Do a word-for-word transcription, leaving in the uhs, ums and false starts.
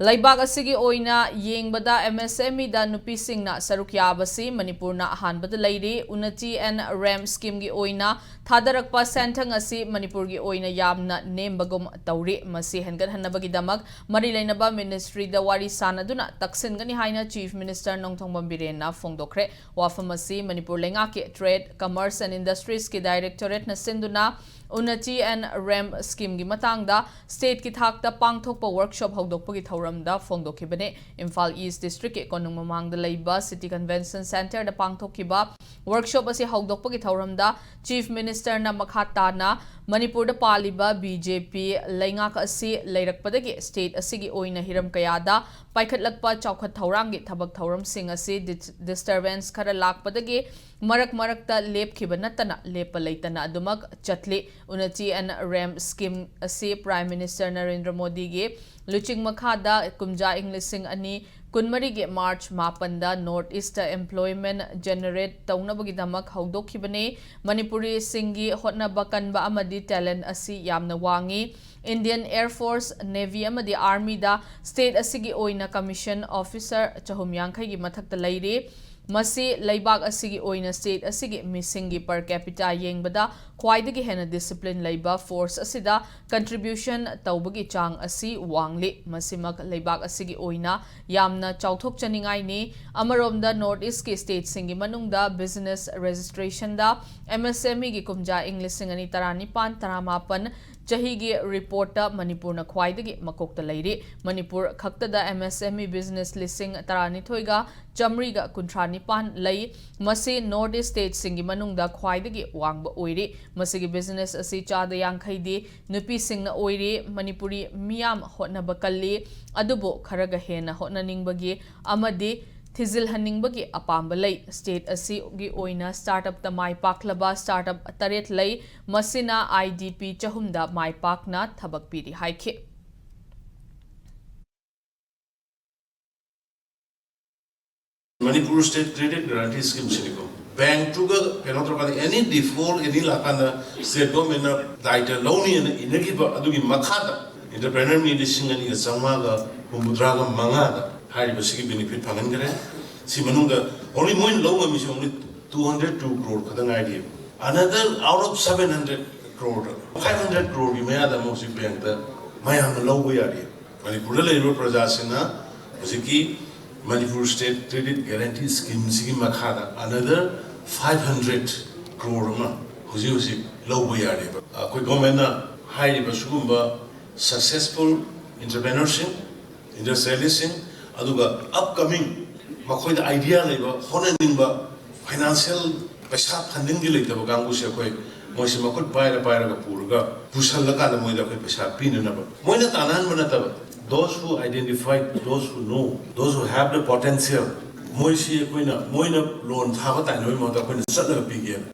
ꯂꯩꯕꯥꯛ ꯑꯁꯤꯒꯤ ꯑꯣꯏꯅ ꯌꯦꯡꯕꯗ MSMEꯗ ꯅꯨꯄꯤꯁꯤꯡꯅ ꯁꯔꯨꯛ ꯌꯥꯕꯁꯤ ꯃꯅꯤꯄꯨꯔꯅ ꯑꯍꯥꯟꯕꯗ ꯂꯩꯔꯤ꯫ ꯎꯟꯅꯇꯤ ꯑꯦꯟ ꯔꯦꯝ ꯁ꯭ꯀꯤꯝꯒꯤ ꯑꯣꯏꯅ ꯊꯥꯗꯔꯛꯄ ꯁꯦꯟꯊꯪ ꯑꯁꯤ ꯃꯅꯤꯄꯨꯔꯒꯤ ꯑꯣꯏꯅ ꯌꯥꯝꯅ ꯅꯦꯝꯕꯒꯨꯝ ꯇꯧꯔꯤ꯫ ꯃꯁꯤ ꯍꯦꯟꯒꯠꯍꯟꯅꯕꯒꯤꯗꯃꯛ ꯃꯔꯤ ꯂꯩꯅꯕ ꯃꯤꯅꯤꯁꯇ꯭ꯔꯤꯗ ꯋꯥꯔꯤ ꯁꯥꯅꯗꯨꯅ ꯇꯛꯁꯤꯟꯒꯅꯤ ꯍꯥꯏꯅ ꯆꯤꯐ ꯃꯤꯅꯤꯁꯇꯔ ꯅꯣꯡꯊꯣꯝꯕꯝ ꯕꯤꯔꯦꯟꯅ ꯐꯣꯡꯗꯣꯛꯈ꯭ꯔꯦ꯫ ꯋꯥꯐꯝ ꯑꯁꯤ ꯃꯅꯤꯄꯨꯔ ꯂꯩꯉꯥꯛꯀꯤ ꯇ꯭ꯔꯦꯗ, ꯀꯃꯔꯁ ꯑꯦꯟ ꯏꯟꯗꯁꯇ꯭ꯔꯤꯁꯀꯤ ꯗꯥꯏꯔꯦꯛꯇꯣꯔꯦꯠꯅ ꯁꯤꯟꯗꯨꯅ ꯎꯟꯅꯇꯤ ꯑꯦꯟ ꯔꯦꯝ ꯁ꯭ꯀꯤꯝꯒꯤ ꯃꯇꯥꯡꯗ ꯁ꯭ꯇꯦꯠꯀꯤ ꯊꯥꯛꯇ ꯄꯥꯡꯊꯣꯛꯄ ꯋꯔꯛꯁꯣꯞ ꯍꯧꯗꯣꯛꯄꯒꯤ ꯊꯧꯔꯝꯗ ꯐꯣꯡꯗꯣꯛꯈꯤꯕꯅꯤ꯫ ꯏꯝꯐꯥꯜ ꯏꯁ ꯗꯤꯁꯇ꯭ꯔꯤꯛꯀꯤ ꯀꯣꯅꯨꯡ ꯃꯃꯥꯡꯗ ꯂꯩꯕ ꯁꯤꯇꯤ ꯀꯟꯚꯦꯟꯁꯟ ꯁꯦꯟꯇꯔꯗ ꯄꯥꯡꯊꯣꯛꯈꯤꯕ ꯋꯔꯛꯁꯣꯞ ꯑꯁꯤ ꯍꯧꯗꯣꯛꯄꯒꯤ ꯊꯧꯔꯝꯗ ꯆꯤꯐ ꯃꯤꯅꯤꯁꯇꯔꯅ ꯃꯈꯥ ꯇꯥꯅ ꯃꯅꯤꯄꯨꯔꯗ ꯄꯥꯜꯂꯤꯕ BJP ꯂꯩꯉꯥꯛ ꯑꯁꯤ ꯂꯩꯔꯛꯄꯗꯒꯤ ꯁ꯭ꯇꯦꯠ ꯑꯁꯤꯒꯤ ꯑꯣꯏꯅ ꯍꯤꯔꯝ ꯀꯌꯥꯗ ꯄꯥꯏꯈꯠꯂꯛꯄ ꯆꯥꯎꯈꯠ ꯊꯧꯔꯥꯡꯒꯤ ꯊꯕꯛ ꯊꯧꯔꯝꯁꯤꯡ ꯑꯁꯤ ꯗꯤꯁ-, ꯗꯤꯁꯇꯔꯕꯦꯟꯁ ꯈꯔ ꯂꯥꯛꯄꯗꯒꯤ ꯃꯔꯛ ꯃꯔꯛꯇ ꯂꯦꯞꯈꯤꯕ ꯅꯠꯇꯅ ꯂꯦꯞꯄ ꯂꯩꯇꯅ ꯑꯗꯨꯃꯛ ꯆꯠꯂꯤ꯫ ꯎꯟꯅꯇꯤ ꯑꯦꯟ ꯔꯦꯝ ꯁ꯭ꯀꯤꯝ ꯑꯁꯤ ꯄ꯭ꯔꯥꯏꯝ ꯃꯤꯅꯤꯁꯇꯔ ꯅꯔꯦꯟꯗ꯭ꯔ ꯃꯣꯗꯤꯒꯤ ꯂꯨꯆꯤꯡ ꯃꯈꯥꯗ ꯀꯨꯝꯖꯥ ꯏꯪ ꯂꯤꯁꯤꯡ ꯑꯅꯤ ꯀꯨꯟꯃꯔꯤꯒꯤ ꯃꯥꯔꯆ ꯃꯥꯄꯟꯗ ꯅꯣꯔꯠ ꯏꯁꯇ ꯑꯦꯝꯄ꯭ꯂꯣꯏꯃꯦꯟ ꯖꯦꯅꯦꯔꯦꯠ ꯇꯧꯅꯕꯒꯤꯗꯃꯛ ꯍꯧꯗꯣꯛꯈꯤꯕꯅꯤ꯫ ꯃꯅꯤꯄꯨꯔꯤꯁꯤꯡꯒꯤ ꯍꯣꯠꯅꯕ ꯀꯟꯕ ꯑꯃꯗꯤ ꯇꯦꯂꯦꯟ ꯑꯁꯤ ꯌꯥꯝꯅ ꯋꯥꯡꯉꯤ꯫ ꯏꯟꯗꯤꯌꯟ ꯑꯦꯌꯔ ꯐꯣꯔꯁ, ꯅꯦꯚꯤ ꯑꯃꯗꯤ ꯑꯥꯔꯃꯤꯗ ꯁ꯭ꯇꯦꯠ ꯑꯁꯤꯒꯤ ꯑꯣꯏꯅ ꯀꯃꯤꯁꯟ ꯑꯣꯐꯤꯁꯔ ꯆꯍꯨꯝ ꯌꯥꯡꯈꯩꯒꯤ ꯃꯊꯛꯇ ꯂꯩꯔꯤ꯫ ꯃꯁꯤ ꯂꯩꯕꯥꯛ ꯑꯁꯤꯒꯤ ꯑꯣꯏꯅ ꯁ꯭ꯇꯦꯠ ꯑꯁꯤꯒꯤ ꯃꯤꯁꯤꯡꯒꯤ per capita ꯌꯦꯡꯕꯗ ꯈ꯭ꯋꯥꯏꯗꯒꯤ ꯍꯦꯟꯅ ꯗꯤꯁꯤꯄ꯭ꯂꯤꯟ ꯂꯩꯕ ꯐꯣꯔꯁ ꯑꯁꯤꯗ ꯀꯟꯇ꯭ꯔꯤꯕ꯭ꯌꯨꯁꯟ ꯇꯧꯕꯒꯤ ꯆꯥꯡ ꯑꯁꯤ ꯋꯥꯡꯂꯤ꯫ ꯃꯁꯤꯃꯛ ꯂꯩꯕꯥꯛ ꯑꯁꯤꯒꯤ ꯑꯣꯏꯅ ꯌꯥꯝꯅ ꯆꯥꯎꯊꯣꯛꯆꯅꯤꯡꯉꯥꯏꯅꯤ꯫ ꯑꯃꯔꯣꯝꯗ ꯅꯣꯔꯠ ꯏꯁꯀꯤ ꯁ꯭ꯇꯦꯠꯁꯤꯡꯒꯤ ꯃꯅꯨꯡꯗ ꯕꯤꯖꯤꯅꯦꯁ ꯔꯦꯖꯤꯁꯇ꯭ꯔꯦꯁꯟꯗ MSMEꯒꯤ ꯀꯨꯝꯖꯥ ꯏꯪ ꯂꯤꯁꯤꯡ ꯑꯅꯤ ꯇꯔꯥꯅꯤꯄꯥꯟ ꯇꯔꯥꯃꯥꯄꯟ ꯆꯍꯤꯒꯤ ꯔꯤꯄꯣꯔꯠꯇ ꯃꯅꯤꯄꯨꯔꯅ ꯈ꯭ꯋꯥꯏꯗꯒꯤ ꯃꯀꯣꯛꯇ ꯂꯩꯔꯤ꯫ ꯃꯅꯤꯄꯨꯔ ꯈꯛꯇꯗ MSME ꯕꯤꯖꯤꯅꯦꯁ ꯂꯤꯁꯤꯡ ꯇꯔꯥꯅꯤꯊꯣꯏꯒ ꯆꯥꯃꯔꯤꯒ ꯀꯨꯟꯊ꯭ꯔꯥ ꯅꯤꯄꯥꯟ ꯂꯩ꯫ ꯃꯁꯤ ꯅꯣꯔꯠ ꯏꯁ ꯁ꯭ꯇꯦꯠꯁꯤꯡꯒꯤ ꯃꯅꯨꯡꯗ ꯈ꯭ꯋꯥꯏꯗꯒꯤ ꯋꯥꯡꯕ ꯑꯣꯏꯔꯤ꯫ ꯃꯁꯤꯒꯤ ꯕꯤꯖꯤꯅꯦꯁ ꯑꯁꯤ ꯆꯥꯗ ꯌꯥꯡꯈꯩꯗꯤ ꯅꯨꯄꯤꯁꯤꯡꯅ ꯑꯣꯏꯔꯤ꯫ ꯃꯅꯤꯄꯨꯔꯤ ꯃꯤꯌꯥꯝ ꯍꯣꯠꯅꯕ ꯀꯜꯂꯤ, ꯑꯗꯨꯕꯨ ꯈꯔꯒ ꯍꯦꯟꯅ ꯍꯣꯠꯅꯅꯤꯡꯕꯒꯤ ꯑꯃꯗꯤ ꯊꯤꯖꯤꯜꯍꯟꯅꯤꯡꯕꯒꯤ ꯑꯄꯥꯝꯕ ꯂꯩ꯫ ꯁ꯭ꯇꯦꯠ ꯑꯁꯤꯒꯤ ꯑꯣꯏꯅ ꯁ꯭ꯇꯥꯔꯠ ꯑꯞꯇ ꯃꯥꯏ ꯄꯥꯛꯂꯕ ꯁ꯭ꯇꯥꯔꯠ ꯑꯞ ꯇꯔꯦꯠ ꯂꯩ꯫ ꯃꯁꯤꯅ IDP ꯆꯍꯨꯝꯗ ꯃꯥꯏ ꯄꯥꯛꯅ ꯊꯕꯛ ꯄꯤꯔꯤ ꯍꯥꯏꯈꯤ꯫ ꯃꯅꯤꯄꯨꯔ ꯁ꯭ꯇꯦꯠ ꯀ꯭ꯔꯦꯗꯤꯠ ꯒꯥꯔꯦꯟꯇꯤ ꯁ꯭ꯀꯤꯝꯁꯤꯅꯤꯀꯣ, ꯕꯦꯡꯛꯇꯨꯒ ꯀꯩꯅꯣ ꯇꯧꯔꯀꯥꯟꯗ ꯑꯦꯅꯤ ꯗꯤꯐꯣꯜꯠ ꯑꯦꯅꯤ ꯂꯥꯛꯀꯥꯟꯗ ꯁ꯭ꯇꯦꯠ ꯒꯣꯔꯃꯦꯟꯅ ꯗꯥꯏꯇ ꯂꯧꯅꯤꯅ ꯏꯅꯈꯤꯕ ꯑꯗꯨꯒꯤ ꯃꯈꯥꯗ Entrepreneur ꯃꯤ ꯂꯤꯁꯤꯡ ꯑꯅꯤꯒ ꯆꯥꯝꯃꯉꯥꯒ ꯍꯨꯝꯐꯨꯇꯔꯥꯒ ꯃꯉꯥꯗ ꯍꯥꯏꯔꯤꯕꯁꯤꯒꯤ benefit ꯐꯪꯍꯟꯈ꯭ꯔꯦ꯫ ꯁꯤ ꯃꯅꯨꯡꯗ only ꯃꯣꯏꯅ ꯂꯧ ꯉꯝꯃꯤꯁꯤ only two hundred two crore ꯈꯛꯇ ꯉꯥꯏꯔꯤꯕ꯫ Another out of seven hundred crore, five hundred crore ꯒꯤ ꯃꯌꯥꯗ ꯑꯃ ꯍꯧꯖꯤꯛ bankꯇ ꯃꯌꯥꯝꯅ ꯂꯧꯕ ꯌꯥꯔꯤ꯫ ꯃꯅꯤꯄꯨꯔꯗ ꯂꯩꯔꯤꯕ ꯄ꯭ꯔꯖꯥꯁꯤꯡꯅ ꯍꯧꯖꯤꯛꯀꯤ Manipur State Credit Guarantee Scheme ꯁꯤꯒꯤ ꯃꯈꯥꯗ another five hundred crore ꯑꯃ ꯍꯧꯖꯤꯛ ꯍꯧꯖꯤꯛ ꯂꯧꯕ ꯌꯥꯔꯤꯕ꯫ ꯑꯩꯈꯣꯏ governmentꯅ ꯍꯥꯏꯔꯤꯕ ꯁꯤꯒꯨꯝꯕ successful entrepreneurꯁꯤꯡ, industrialistꯁꯤꯡ, ꯑꯗꯨꯒ upcoming ꯃꯈꯣꯏꯗ idea ꯂꯩꯕ, ꯍꯣꯠꯅꯅꯤꯡꯕ, financial ꯄꯩꯁꯥ fundingꯒꯤ ꯂꯩꯇꯕ ꯀꯥꯡꯕꯨꯁꯦ ꯑꯩꯈꯣꯏ ꯃꯣꯏꯁꯦ ꯃꯈꯨꯠ ꯄꯥꯏꯔ ꯄꯥꯏꯔꯒ ꯄꯨꯔꯒ ꯄꯨꯁꯜꯂꯀꯥꯟꯗ ꯃꯣꯏꯗ ꯑꯩꯈꯣꯏ ꯄꯩꯁꯥ ꯄꯤꯅꯅꯕ꯫ ꯃꯣꯏꯅ ꯇꯥꯟꯅꯍꯟꯕ ꯅꯠꯇꯕ, those who identify, those who know, those who have the potential, ꯃꯣꯏꯁꯤ ꯑꯩꯈꯣꯏꯅ, ꯃꯣꯏꯅ ꯂꯣꯟ ꯊꯥꯕ ꯇꯥꯏꯅꯕꯒꯤ ꯃꯍꯨꯠꯇ ꯑꯩꯈꯣꯏꯅ ꯆꯠꯂꯒ ꯄꯤꯒꯦꯅ꯫